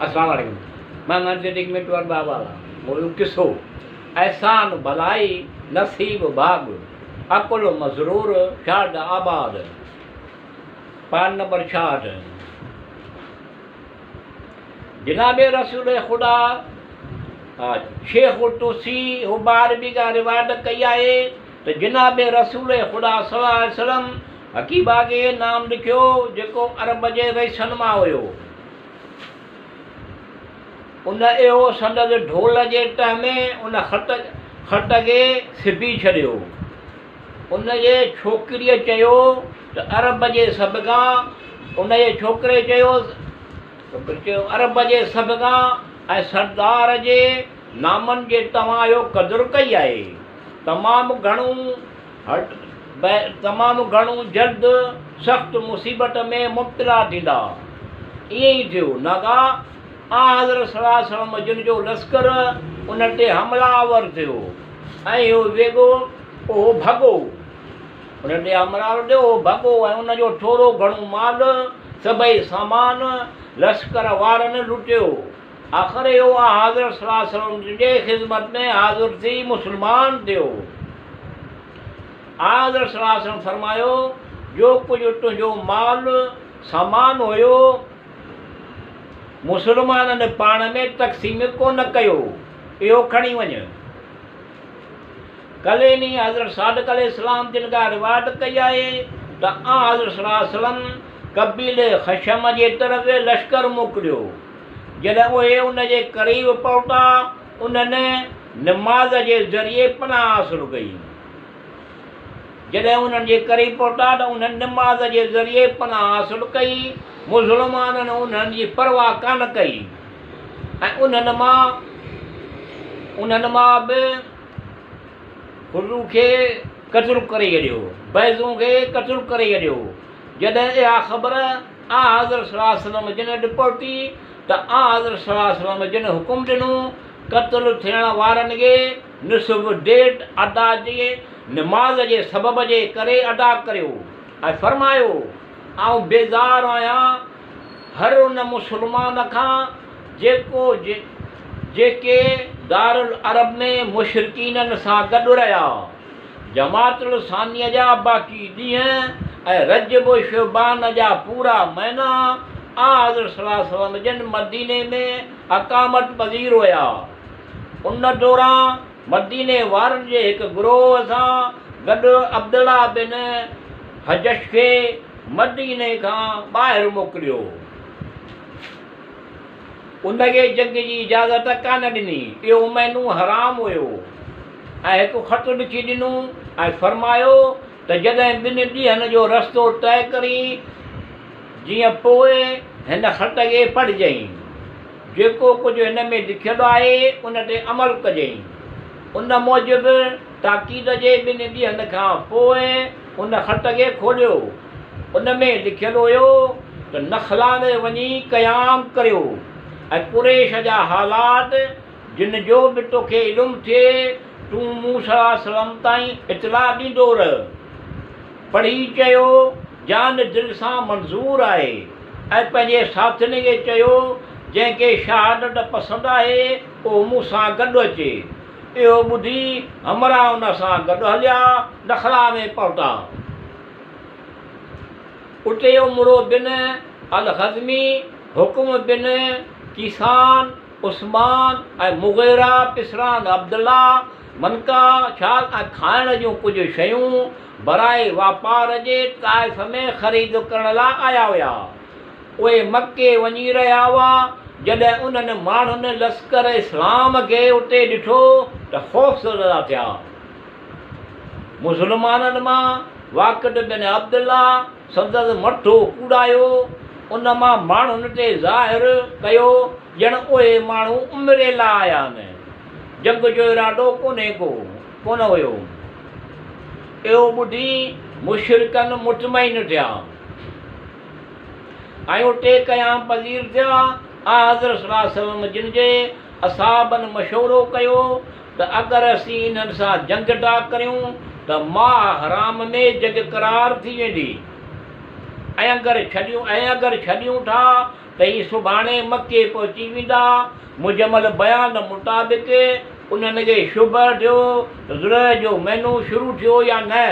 السلام عليڪم محمد صديق مٽور باوالا موضوع قصو احسان ڀلائي نصيب ڀاڳ عقل مسرور شاد آباد پان نمبر 66 جناب رسول خدا شيخ طوسي حباربي کان روايت ڪئي آهي ته جناب رسول خدا صلي الله عليه وسلم حقيبه کي نام لکيو جيڪو عرب جي رئيسن مان هيو. ان اهو سندس ڍول جي تهه ۾ ان خط خط کي سبي ڇڏيو. ان جي ڇوڪريء چيو ته عرب جي سڀ کان ان جي ڇوڪري چيو ڇوڪري چيو عرب جي سڀ کان ۽ سردار جي نامن جي توهان اهو قدر ڪئي آهي. تمام گهڻو هٽ تمام گهڻو جلد سخت مصيبت ۾ مبتلا ٿيندا. ائين ئي ٿيو. ناگا آنحضرت صلي الله عليه وسلم جن جو لشڪر ان تي حمله آور ٿيو ۽ اهو ويڳو اهو ڀڳو. ان تي حمله آور ٿيو اهو ڀڳو ۽ ان جو ٿورو گهڻو مال، سڀئي سامان لشڪر وارن لٽيو. آخر اهو آنحضرت صلي الله عليه وسلم جن جي خدمت ۾ حاضر ٿي مسلمان ٿيو. آنحضرت صلي الله عليه وسلم فرمايو، جو ڪجهه تنهنجو مال، سامان، هيو، مسلمانن پاڻ ۾ تقسيم ڪونه ڪيو، اهو کڻي وڃ. ڪليني حضرت صادق عليه السلام جن کان روايت ڪئي آهي ته آنحضرت صلي الله عليه وسلم قبيلي خشم جي طرف لشڪر موڪليو. جڏهن اهي ان جي قريب پهتا، انهن نماز جي ذريعي پناهه حاصل ڪئي. جڏهن انهن جي قريب پهتا ته انهن نماز جي ذريعي پناهه حاصل ڪئي. مسلمانن انهن جي پرواهه ڪانه ڪئي ۽ انهن مان انهن مان به خضو کي قتل ڪري ڇڏيو، بيضون کي قتل ڪري ڇڏيو. جڏهن اها خبر آنحضرت صلي الله عليه وسلم جن وٽ پهتي ته آنحضرت صلي الله عليه وسلم جن حڪم ڏنو، قتل ٿيڻ وارن کي نصف ديت ادا جي نماز جي سبب جي ڪري ادا ڪريو ۽ فرمايو، آئون بيزار آهيان هر ان مسلمان کان جيڪو جيڪي دارالعرب ۾ مشرڪينن سان گڏ رهيا. جماعت الثانيء جا باقي ڏينهن ۽ رجب و شعبان جا پورا مهينا آنحضرت صلي الله عليه وسلم جن مديني ۾ اقامت پذير هيا. ان دوران مديني وارن جي هڪ گروهه سان گڏ عبدالله بن حجش کي مديني کان ٻاهر موڪليو. ان کي جنگ جي اجازت ڪانه ڏني. اهو مهينو حرام هيو ۽ هڪ خط لکي ڏنو ۽ فرمايو ته جڏهن ٻن ڏينهن جو رستو طئي ڪرين جيئن پوء هن خط کي پڙهجئين. جيڪو ڪجهه هن ۾ لکيل آهي ان تي عمل ڪجئين. ان موجب تاڪيد جي ٻن ڏينهن کان پوء ان خط کي کوليو. ان ۾ لکيل هيو ته نخلا ۾ وڃي قيام ڪريو ۽ قريش جا حالات جن جو به توکي علم ٿئي تون مون صلي الله عليه وسلم تائين اطلاع ڏيندو رهه. پڙهي چيو، جان دل سان منظور آهي ۽ پنهنجي ساٿين کي چيو، جنهن کي شهادت پسند آهي اهو مون سان گڏ اچي. اهو ٻڌي همراهه ان سان گڏ هليا نخلا ۾ پهتا. اتي عمرو بن الخزمي، حڪم بن ڪيسان، عثمان ۽ مغيره پسران عبدالله، منڪا، شال ۽ کائڻ جون ڪجهه شيون براء واپار جي طائف ۾ خريد ڪرڻ لاء آيا هيا. اهي مڪي وڃي رهيا هئا، جڏهن انهن ماڻهن لشڪر اسلام کي اتي ڏٺو ته خوفزده ٿيا. مسلمانن مان واقد بن عبدالله سندس مٿو ڪوڙايو، ان مان ماڻهن تي ظاهر ڪيو ڄڻ اهي ماڻهو عمري لاء آيا آهن، جنگ جو ارادو ڪونهي ڪو ڪونه هيو. اهو ٻڌي مشرڪن مطمئن ٿيا. ۽ اتي قيام پذير ٿيا. آنحضرت صلي الله عليه وسلم جن جي اصحابن مشورو ڪيو ته اگر اسين انهن سان جنگ ٿا ڪريون ته ماه حرام ۾ جنگ قرار ٿي ويندي ۽ اگر ڇڏيون ۽ اگر ڇڏيون ٿا ته هي سڀاڻي مڪي پهچي ويندا. مجمل بيان مطابق انهن کي شبهه ٿيو ته ذوالحج جو مهينو شروع ٿيو يا نه.